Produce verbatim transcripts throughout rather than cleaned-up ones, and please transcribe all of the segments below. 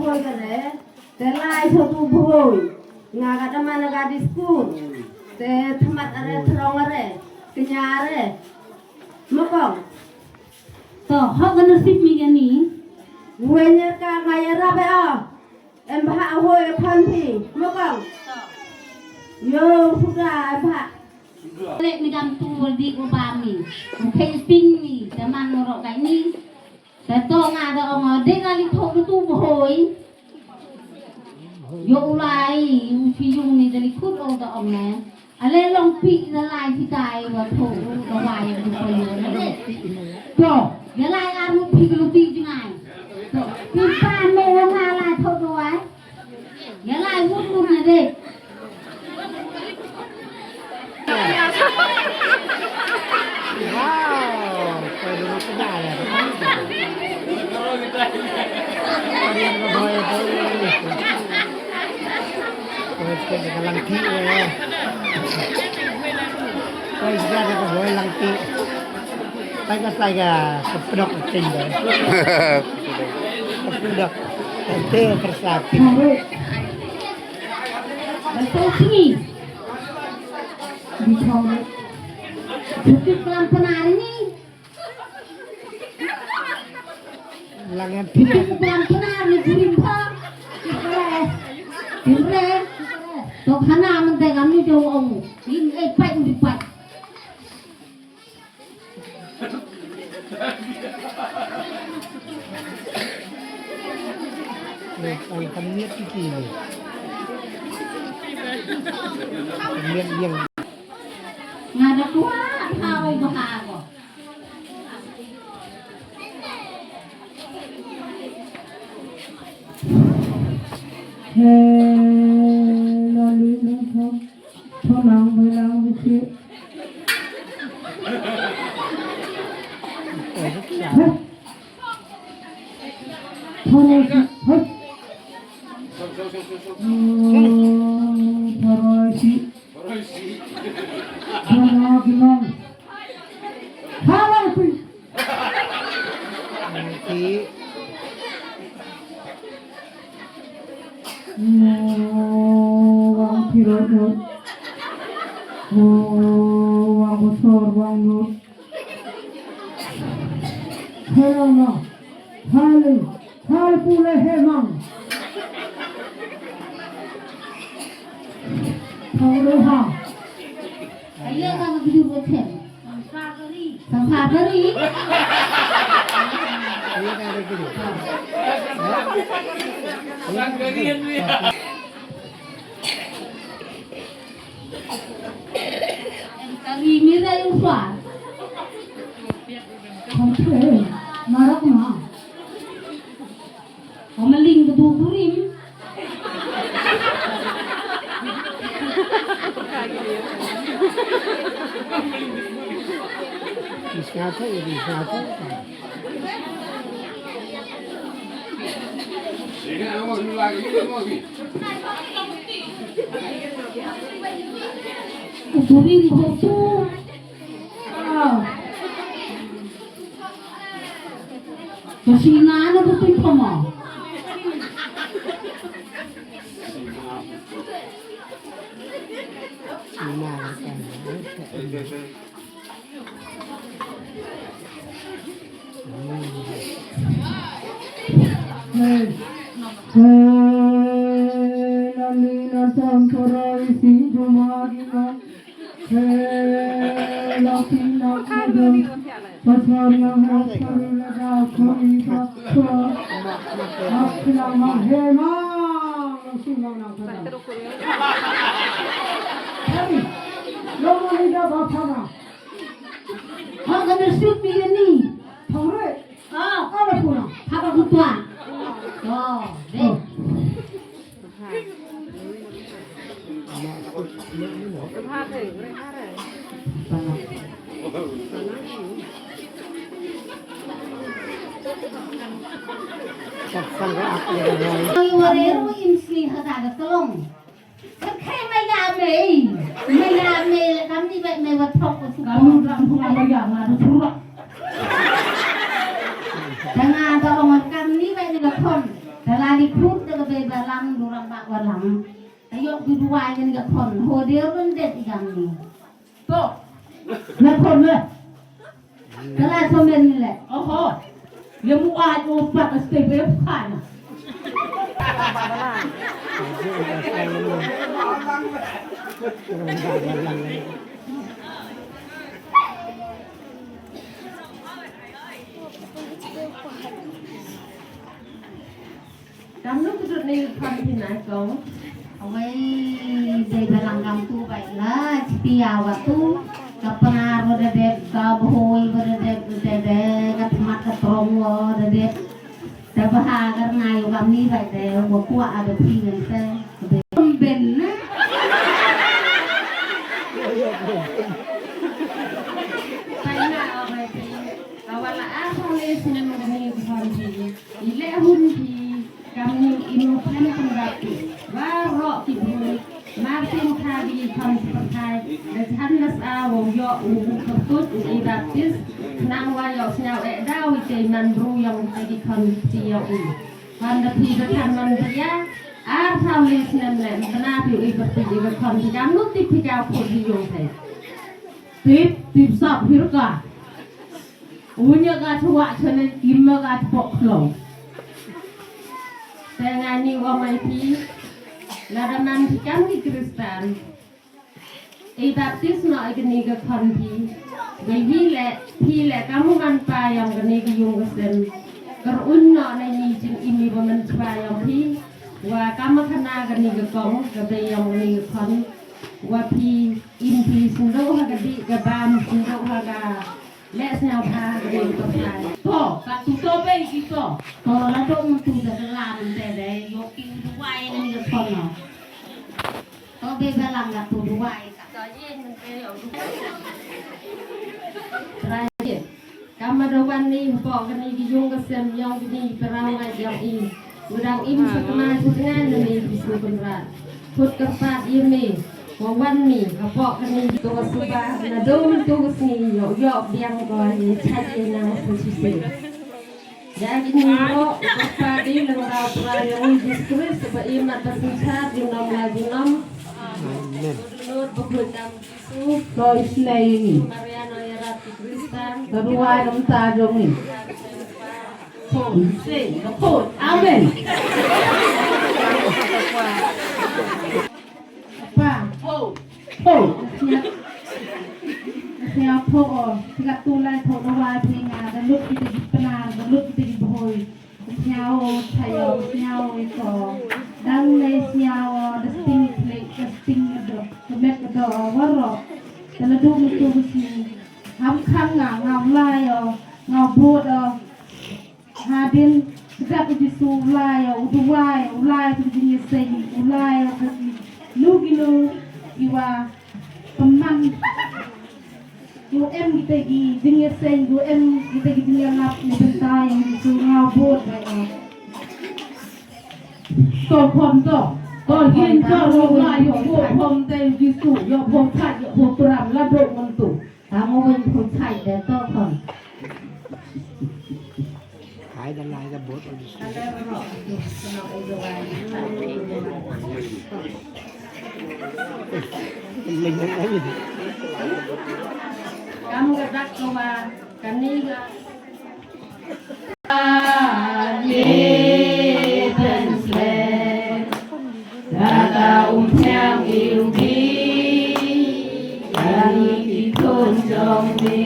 bhoi ka re. Te lai sha tu bhoi. Nga ka daman ka diskur. Te thamat are throng are. Kenya are. Mokong. To, hok ka nasib mi ka ni. Wenyer ka nga ya rabe a. Em bha a hoi a phan phi. Mokong. Yo, suda em bha. Lek mi dam tu wal di ko ba mi. Mukhe ping mi. Daman norok ka ni. Te to nga da ong, dei nga li thok tu bhoi. Yo u lai, u chi yung ni da li khut o da ong ne. Ale long pi da lai chi tai wa thok, da wai du pa yo ne. To, ya lai ar mu pi lu ti jingai. To, pi pa me nga lai thok do wai. Ya lai wut wut na de. Wow, koi dulu kenal ya. Koi suka dengan langki ya. Koi suka dengan boy langki. Tiger, tiger, sepedok ting deh. Sepedok. Ente persatu. Betul sih. Di sana. Cukup kelam penari ni. Langan cukup kelam penari di rimba. Kire. Kire. Tok sana mentega mi jong ong. In eh pai di pai. Ang kamiet iki ni. Kamiet yang. Nga da kwah thaw bha ko. He, lalu nang ko. Thonang bailang bisi. Hei. Tharai shi. Hei. Tharai shi. Jana ginang. Tharai shi. Wang kirot. Wang bosor, wang nur. Hello, no. Hal, hal pule hemang. Halo ha. Ayo ka video bochen. Sangsagari. Sangsagari. Kari mira yung far. Komple. Marak ma. Omeling bedu kurim. Isngata, isngata. Kurim hotu. Ah. Ka sina na buti pama. Hey. Hey, nani na tan torai si jumagi na. Wareru im sli hada da kelong. Kan kai maya mei. Maya mei le kam ni bai mei wat thok ko suka. Kamu ram suka maya ma tu surak. Tanga da ong kam ni bai ni ka khon. Tala ni khut da ka bei balang durang bak walang. Ayok di duwai ngan ka khon. Ho dia run det ikan ni. To. Na khon le. Kala somen le. Oho. Ye mu a jo pat a stay be khana. Kamnu kudut ne khon phi nai kong. Awei, dei balang kam tu bai la, chiti awa tu. Ka pnar wa da dep, ka bhoi wa da dep, da de, ka thmat ka trong wa da dep. Da baha ka ngai wa kam ni bai de, wa kwa ada phi ngan te. Ka be ben na. Bai na awei te. Awa la a khon le snem ni khon phi. I leh hun phi, kamni i nongkhlem pynbaptis, baroh ki briew, Martin Khadi khon pyrthai, da jan da sa wow ïoh u u kyrtuid u i baptis, khnang wa ïoh sñiaw eh da u i tei man bru yong i tei ki khon ki pti yong i. Khon da phi da than man phi ya, ar saw le snem le, mtna phi u i kyrtuid i ba khon phi kamnu tip phi jaw khut hi yong tei. Tip, tip sap hi ruka. Unya ka chwa chane ima ka chpok khlong. Te nga ni wa mai phi, lada man phi kam ki Kristan. I baptis noh i kani ka khon phi. Wei hi le, phi le kam u man pa yong kani ka yung ka sem. Kar un noh na i jingim i wa man chwa yong phi. Wa kam khana kani ka kong, ka bei yong kani ka khon. Wa phi im phi sngewthuh ha ka dih ka bam, sngewthuh ha ka Leh sñiaw bha ka dei ka pyrthai. To, ka tu to bei ki to. To la to mun tu da la mun te de, yo ki u duwai ni ka thon no. To bei ba lang ka tu duwai ka. Ka ye mun te yo. Trai ye. Ka ma Da wan mi hapoh kane ka ïung ka sem ïong kine ki para ngi ïong i. Nga dang im sa kma sa jngai na me Jisu Kynrad. Khut kyrpad ïa me. Wa wan mi hapoh kane ka wa suba na dum tu ka sngi ïoh ïoh biang ko ïa chait ïa nang sa chise. Ïa kine ïoh kyrpad ïa nang rau pra ïong i Jisu Khrist ba i mat ba synchar junom la junom. Amen. Lut ba khuid dam Ko isnei ni. Ka ruwai na mynta jong ni. Ko isnei, ko. Amen. Pa. Ko. Ko. Sia. Sia ko o. Sia tu lai ko ruwai phi nga da lut kita di pena, da lut kita di bohoi. Sñiaw o Thayo, sñiaw o ko. Dang ne sñiaw o da sting klik, da sting do, da met do o waroh. Da la duk mutu bisi. Ham khang nga, nga u lai o, nga u bud o. Hadien kdap u Jisu u lai o, u duwai, u lai tu jingïaseng, u lai o tu ki lu ki lu, iwa pynman. Ïoh em kita ki jingïaseng, ïoh em kita ki jingïalap na bynta ïa u Jisu nga bud bai o. To khon to. To yin to ro la ïoh bud khon te u Jisu, ïoh bud thait, ïoh bud pram la dok mon tu. Kamu win bud thait de to khon. Hai da lai da bot. Kam ka dak ka wa kani ga. Kata um thiang iu bi. Kani ki khun jong me.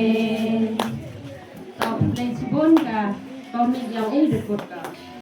Tau play chibun ka. Kau ni yang ini dekut ka.